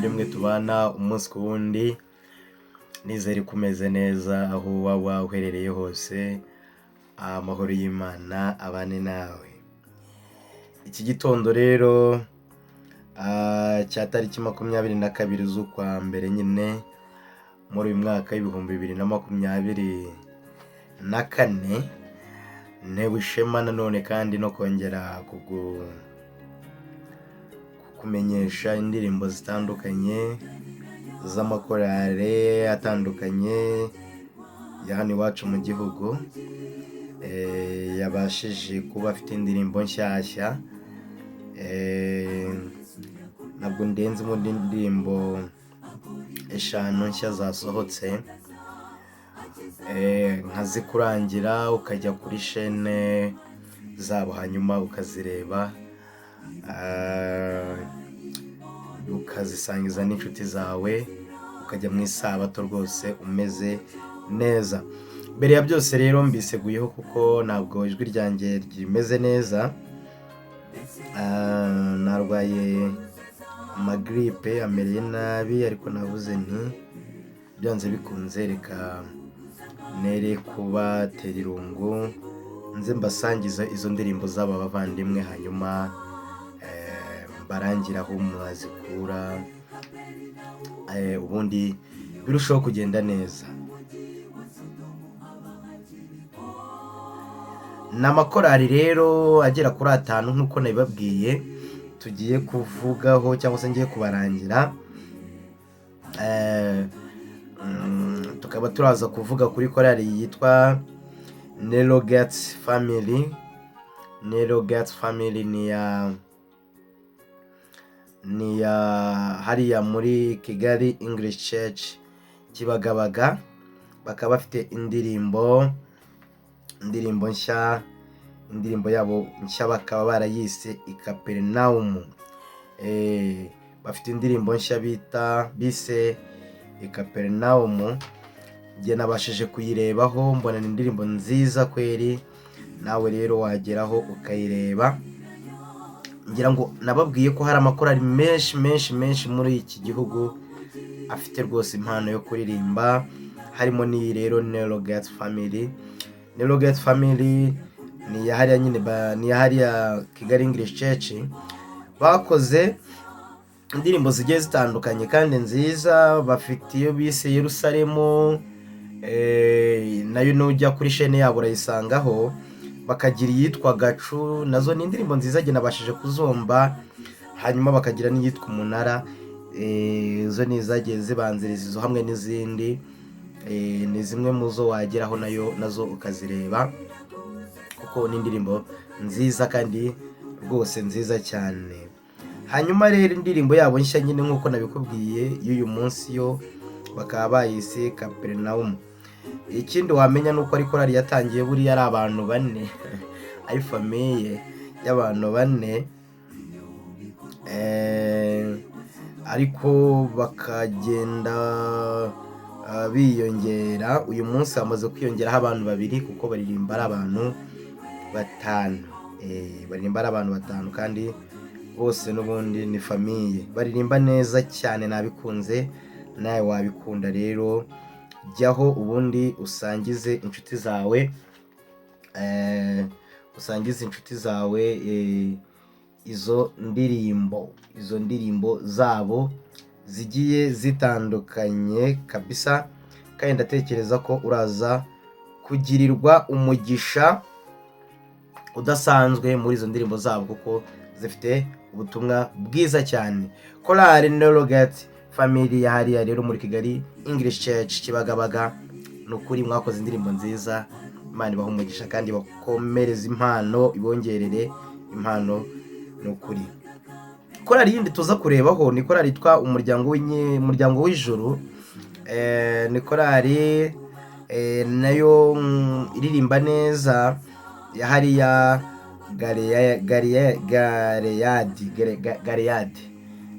muvandimwe tubana umunsi ku wundi. Nizere ko umeze neza aho waba uherereye hose, amahoro y'Imana abane nawe. Iki gitondo rero cya tariki 22 z'ukwa mbere nyine muri uyu mwaka w'2024, ntewe ishema nanone kandi no kongera kukumenyesha indirimbo zitandukanye z'amakorale atandukanye ya hano iwacu mu gihugu, yabashije kuba afite indirimbo nshyashya. Ntabwo ndenze mu ndirimbo 5 nshya zasohotse, nkazikurangira ukajya kuri shene zabo hanyuma ukazireba, ukazisangiza n'inshuti zawe, ukajya mu isabato rwose umeze neza. Mbere ya byose rero mbiseguyeho kuko ntabwo ijwi ryanjye rimeze neza. Narwaye amagiripe amereye nabi, ariko navuze nti byanze bikunze reka nere kubatera irungu nze mbasangiza izo ndirimbo z'aba bavandimwe, hanyuma mbarangire aho mwazikura, ubundi birushaho kugenda neza. Ni amakorali rero agera kuri 5 nk'uko nabibabwiye tugiye kuvugaho cyangwa se ngiye kubarangira. Tukaba turaza kuvuga kuri korali yitwa Nero Gates Family. Nero Gates Family ni ya hariya muri Kigali English Church Kibagabaga, bakaba bafite indirimbo nshya, indirimbo yabo nshya bakaba barayise Ikaperinaumu. Bafite indirimbo nshya bise Ikaperinaumu. Njye nabashije kuyirebaho mbona ni indirimbo nziza kweri, nawe rero wageraho ukayireba. Ngira ngo nababwiye ko hari amakorali menshi menshi menshi muri iki gihugu afite rwose impano yo kuririmba, harimo n'iyi rero Nero Gates Family. Nero Gates Family ni iya hariya nyine, ni iya hariya Kigali English Church. Bakoze indirimbo zigiye zitandukanye kandi nziza. Bafite iyo bise Yerusalemu, nayo nujya kuri shene yabo urayisangaho. Bakagira iyitwa Gacu, nazo ni indirimbo nziza, njye nabashije kuzumva. Hanyuma bakagira n'iyitwa Umunara, zo ni izagiye zibanziriza izo hamwe n'izindi. Ni zimwe mu zo wageraho nayo nazo ukazireba, kuko ni indirimbo nziza kandi rwose nziza cyane. Hanyuma rero indirimbo yabo nshya nyine nk'uko nabikubwiye y'uyu munsi yo bakaba bayise Kaperinaumu. Ikindi wamenya ni uko ari korali yatangiye buriya ari abantu 4, ari famille y'abantu 4, ariko bakagenda biyongera. Uyu munsi hamaze kwiyongeraho abantu 2, kuko baririmba ari abantu 5. Baririmba ari abantu 5 kandi bose n'ubundi ni famille. Baririmba neza cyane, nabikunze, nawe wabikunda. Rero jyaho ubundi usangize inshuti zawe, usangize inshuti zawe izo ndirimbo zabo zigiye zitandukanye kabisa, kandi ndatekereza ko uraza kugirirwa umugisha udasanzwe muri izo ndirimbo zabo, kuko zifite ubutumwa bwiza cyane. Korali Nero Gates Family ya hariya rero muri Kigali English Church Kibagabaga, ni ukuri mwakoze indirimbo nziza. Imana ibaha umugisha kandi bakomereze impano, ibongerere impano, ni ukuri. Korali yindi tuza kurebaho ni korali yitwa Umuryango w'Ijuru. Ni korali nayo iririmba neza ya hariya Galeyadi, Galeyadi,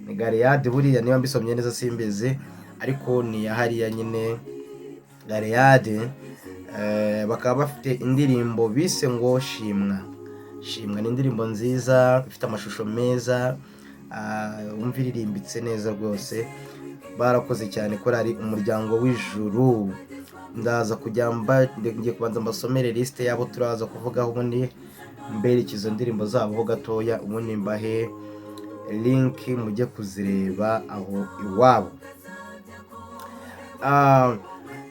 ni Galeyadi buriya niba mbisomye neza simbizi, ariko ni iya hariya nyine Galeyadi. Bakaba bafite indirimbo bise ngo Shimwa. Shimwa ni indirimbo nziza ifite amashusho meza. Wumva iririmbitse neza rwose. Barakoze cyane korali Umuryango w'Ijuru. Ndaza kujya mba ngiye kubanza mbasomere liste yabo turaza kuvugaho, ubundi mbereke izo ndirimbo zabo ho gatoya, ubundi mbahe link mujye kuzireba aho iwabo.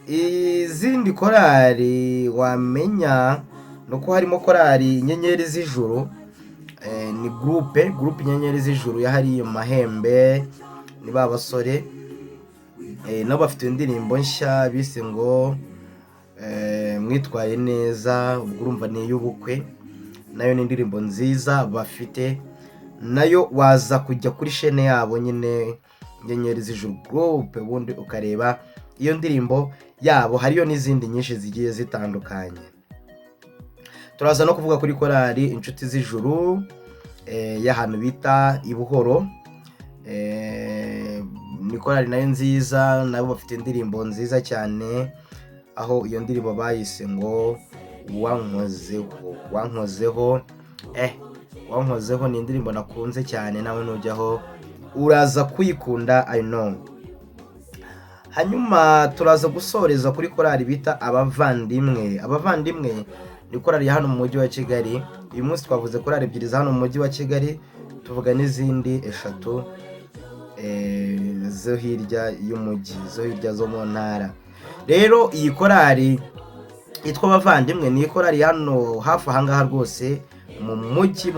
Izindi korali wamenya ni uko harimo korali Inyenyeri z'Ijuru. Ni groupe Inyenyeri z'Ijuru yahariye mu Mahembe, ni ba basore. Nabo bafite indirimbo nshya bise ngo "Mwitwaye neza", ubwo urumva ni iy'ubukwe. Nayo ni indirimbo nziza bafite, nayo waza kujya kuri chaîne yabo nyine, Inyenyeri z'Ijuru groupe, ubundi ukareba iyo ndirimbo yabo. Hariyo n'izindi nyinshi zigiye zitandukanye. Turaza no kuvuga kuri korali Inshuti z'Ijuru y'ahantu bita i Buhoro. Ni korali nayo nziza, nabo bafite indirimbo nziza cyane, aho iyo ndirimbo bayise ngo "Wankozeho". "Wankozeho", "Wankozeho" ni indirimbo nakunze cyane, nawe nujyaho uraza kuyikunda, I know. Hanyuma turaza gusoreza kuri korali bita Abavandimwe. Abavandimwe ni korali ya hano mu mujyi wa Kigali. Uyu munsi twavuze korali ebyiri za hano mu mujyi wa Kigali, tuvuga n'izindi eshatu zo hirya y'umujyi, zo hirya zo mu ntara. Rero iyi korali yitwa Abavandimwe ni korali hano hafi ahangaha rwose mu mujyi,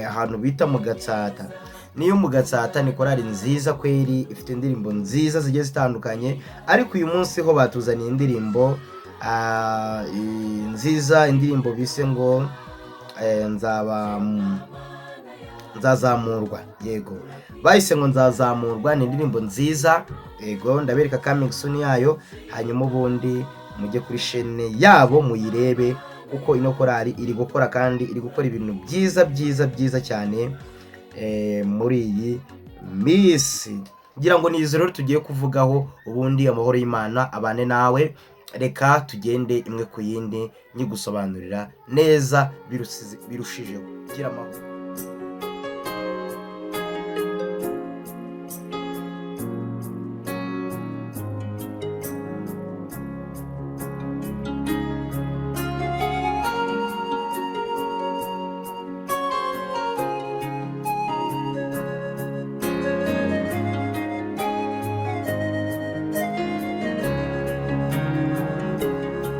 ahantu bita mu Gatsata. Niyo mu Gatsata ni korali nziza kweri, ifite indirimbo nziza zigiye zitandukanye, ariko uyu munsi ho batuzaniye indirimbo nziza, indirimbo bise ngo "Nzaba nzazamurwa". Yego, bahise ngo "Nzazamurwa", ni indirimbo nziza. Yego, ndabereka coming soon yayo, hanyuma ubundi mujye kuri chaîne yabo muyirebe, kuko ino korali iri gukora kandi iri gukora ibintu byiza byiza byiza cyane muri iyi minsi. Ngira ngo ni izo rero tugiye kuvugaho. Ubundi amahoro y'Imana abane nawe. Reka tugende imwe ku yindi nyigusobanurira neza birushijeho. Gira amahoro.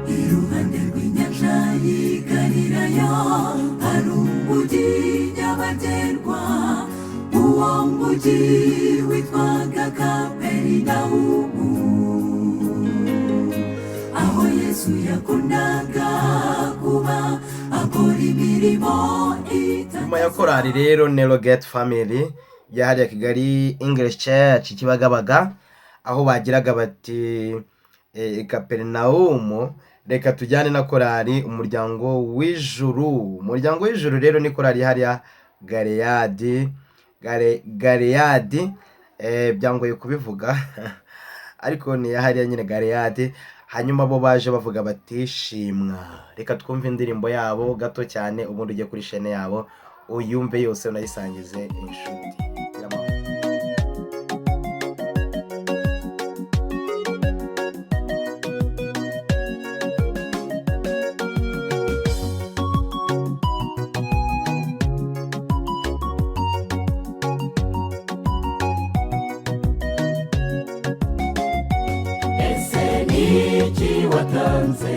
Iruhande rw'inyanja y'i Galilaya hari umujyi nyabagendwa. Uwo mujyi witwaga Kaperinawumu, aho Yesu yakundaga kuba akora imirimo. Nyuma ya korali rero Nero Gate Family yahariye Kigali English Church Kibagabaga, aho bagiraga bati "Kaperinawumu", reka tujyane na korali Umuryango w'Ijuru. Umuryango w'Ijuru rero ni korali hariya Galeyadi, Galeyadi, byangoye kubivuga ariko ni hariya nyine Galeyadi. Hanyuma bo baje bavuga bati "Shimwa". Reka twumve indirimbo yabo gato cyane, ubundi ujye kuri chaîne yabo uyumve yose, unayisangize inshuti. Gira amahoro. Ese ni iki watanze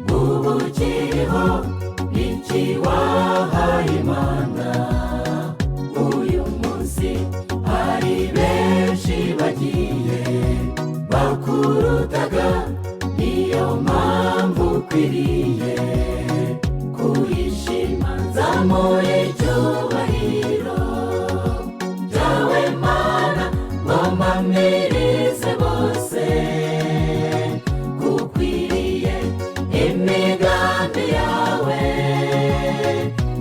ubu ukiriho? Niki wahaye Imana? Uyu munsi hari benshi bagiye bakurutaga, niyo mpamvu ukwiriye kuyishima. Nzamure icyubahiro cyawe Mana, ngo mpamirize bose kukwiriye. Imigambi yawe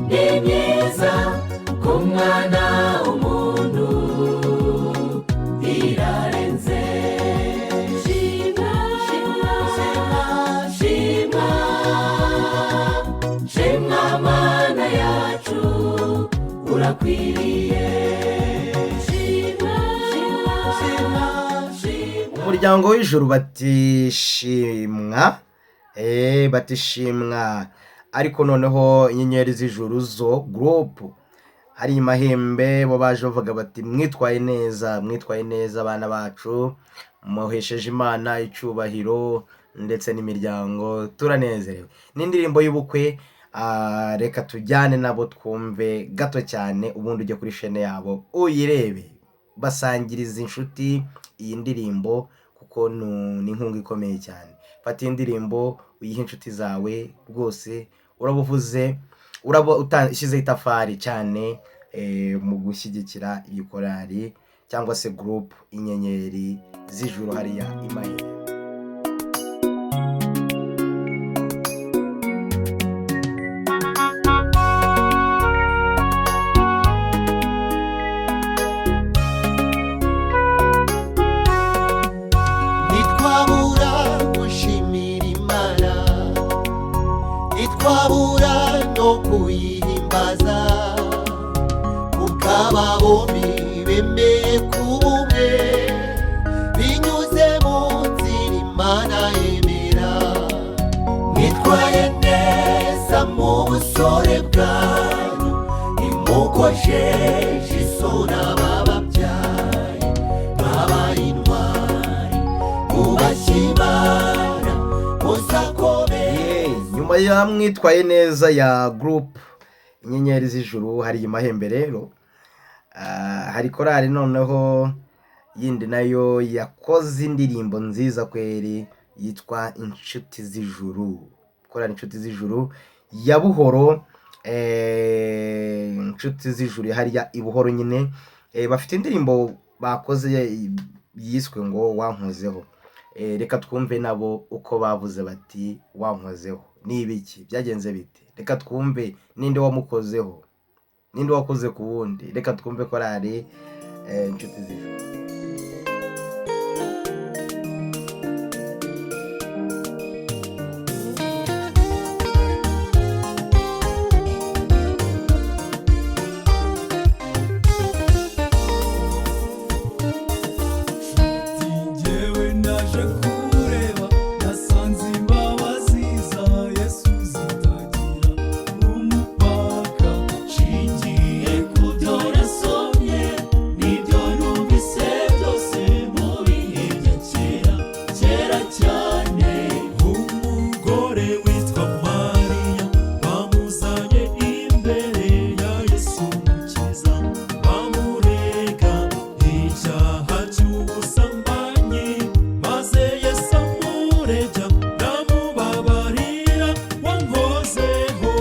ni myiza ku mwana w'umuntu, irarenze. Shimwa, shimwa, shimwa, shimwa Mana yacu. Urakwiriye. Shimwa, shimwa, shimwa. Umuryango w'ijuru batishimwa, batishimwa. Ariko noneho inyenyeri z'ijuru zo, groupe hari Mahembe, bo baje bavuga bati: "Mwitwaye neza, mwitwaye neza abana bacu, muhesheje Imana icyubahiro ndetse n'imiryango, turanezerewe." N'indirimbo y'ubukwe. Reka tujyane nabo twumve gato cyane, ubundi ujye kuri chaîne yabo uyirebe. Basangiriza inshuti iyi ndirimbo kuko ni inkunga ikomeye cyane. Fata iyi ndirimbo uyihe inshuti zawe, rwose uraba uvuze, uraba ushyizeho itafari cyane mu gushyigikira iyi korali cyangwa se groupe Inyenyeri z'Ijuru hariya i Mahembe. Ntitwabura gushimira Imana, ntitwabura no kuyihimbaza, kubw'aba bombi bemeye kuba umwe binyuze mu nzira Imana yemera. Mwitwaye neza mu busore bwanyu, ntimukojeje isoni abababyaye, babaye intwari bubashye Imana muzakomeze. Nyuma ya "Mwitwaye neza" ya groupe Inyenyeri z'Ijuru hari Mahembe rero, hari korali noneho yindi nayo yakoze indirimbo nziza kweri yitwa Inshuti z'Ijuru, korali Inshuti z'Ijuru ya Buhoro, Inshuti z'Ijuru hariya i Buhoro nyine, bafite indirimbo bakoze yiswe ngo "Wankozeho". Reka twumve nabo uko bavuze bati: "Wankozeho ni ibiki? Byagenze bite?" Reka twumve ninde wamukozeho, ninde wakoze ku wundi. Reka twumve korali Inshuti z'Ijuru. Njyewe naje kureba, nasanze imbabazi za Yesu zitagira umupaka. Nshingiye ku byo nasomye n'ibyo numvise byose mu bihe bya kera, kera cyane. Umugore witwa Mariya bamuzanye imbere ya Yesu Mukiza, bamurega icyaha cy'ubusambanyi, maze Yesu amurebya ndamubabarira. Wankozeho.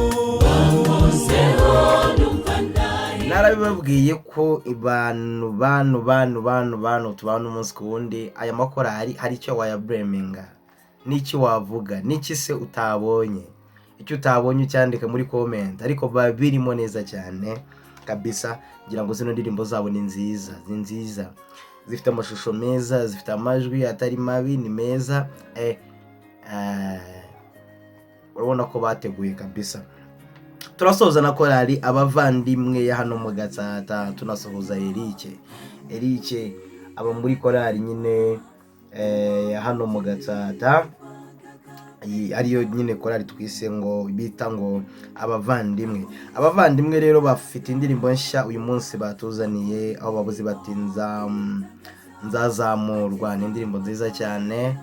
Wankozeho numva ndahiye. Narabibabwiye ko abantu bantu bantu bantu bantu tubana umunsi ku wundi, aya makorari hari icyo wayabureminga n'icyo wavuga n'iki se utabonye. Icyo utabonye ucyandike muri comment, ariko biba birimo neza cyane kabisa. Ngira ngo zino ndirimbo zabo ni nziza, ni nziza, zifite amashusho meza, zifite amajwi atari mabi, ni meza. Urabona ko bateguye kabisa. Turasoza na korali Abavandimwe ya hano mu Gatsata. Tunasuhuza Erike. Erike aba muri korali nyine ya hano mu Gatsata. Iyi ariyo nyine korali twise ngo bita ngo Abavandimwe. Abavandimwe rero bafite indirimbo nshya uyu munsi batuzaniye, aho babuze bati: "Nzazamurwa." Ni indirimbo nziza cyane.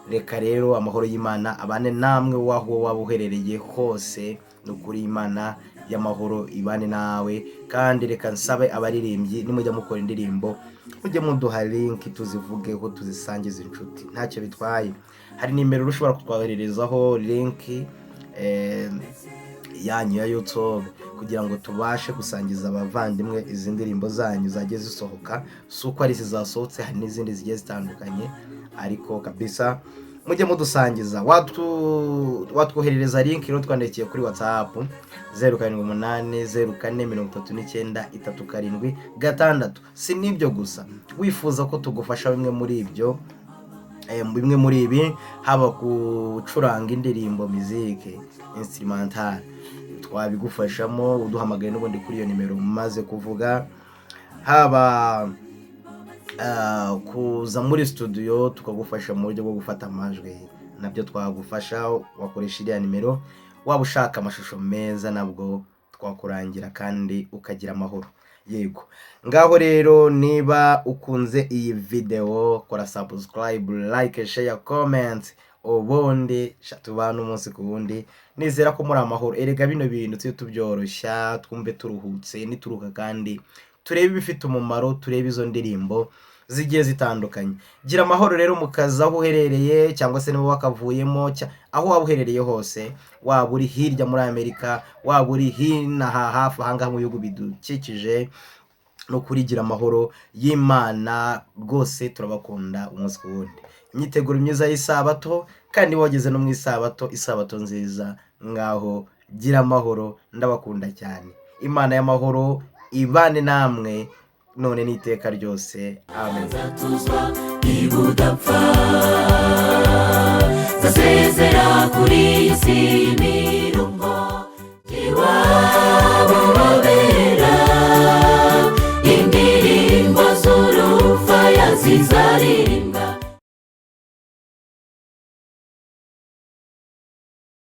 Reka rero amahoro y'Imana abane namwe waho waba uherereye hose. Ni ukuri Imana y'amahoro ibane nawe. Kandi reka nsabe abaririmbyi, nimujya mukora indirimbo mujye muduha link tuzivugeho, tuzisangize inshuti, ntacyo bitwaye. Hari nimero ushobora kutwohererezaho link yanyu ya YouTube kugira ngo tubashe gusangiza abavandimwe izi ndirimbo zanyu zagiye zisohoka. Si uko ari izi zasohotse, hari n'izindi zigiye zitandukanye, ariko kabisa mujye mudusangiza. Watwoherereza link rero twandikiye kuri WhatsApp 0780439376. Si n'ibyo gusa, wifuza ko tugufasha bimwe muri ibyo, bimwe muri ibi, haba gucuranga indirimbo, musique instrumentale. Twabigufashamo uduhamagaye n'ubundi kuri iyo nimero maze kuvuga. Haba kuza muri studio tukagufasha mu buryo bwo gufata amajwi, nabyo twagufasha, wakoresha iriya nimero. Waba ushaka amashusho meza, nabwo twakurangira kandi ukagira amahoro. Yego, ngaho rero niba ukunze iyi video, kora subscribe, like, share, comment, ubundi sha tubane umunsi ku wundi. Nizera ko muri amahoro. Erega bino bintu tujye tubyoroshya, twumve turuhutse. Nituruka kandi turebe ibifite umumaro, turebe izo ndirimbo zigiye zitandukanye. Gira amahoro rero mu kazi aho uherereye, cyangwa se niba wakavuyemo, aho waba uherereye hose, waba uri hirya muri Amerika, waba uri hinaha hafi ahangaha mu bihugu bidukikije, no kuri gira amahoro y'Imana rwose. Turabakunda umunsi ku wundi. Imyiteguro myiza y'isabato, kandi wageze no mu isabato, isabato nziza. Ngaho gira amahoro, ndabakunda cyane. Imana y'amahoro ibane namwe none n'iteka ryose. Amen. Nzatuzwa niba udapfa, nzasezera kuri iyi si y'imiruho, iwabo babera indirimbo z'urufaya zizari.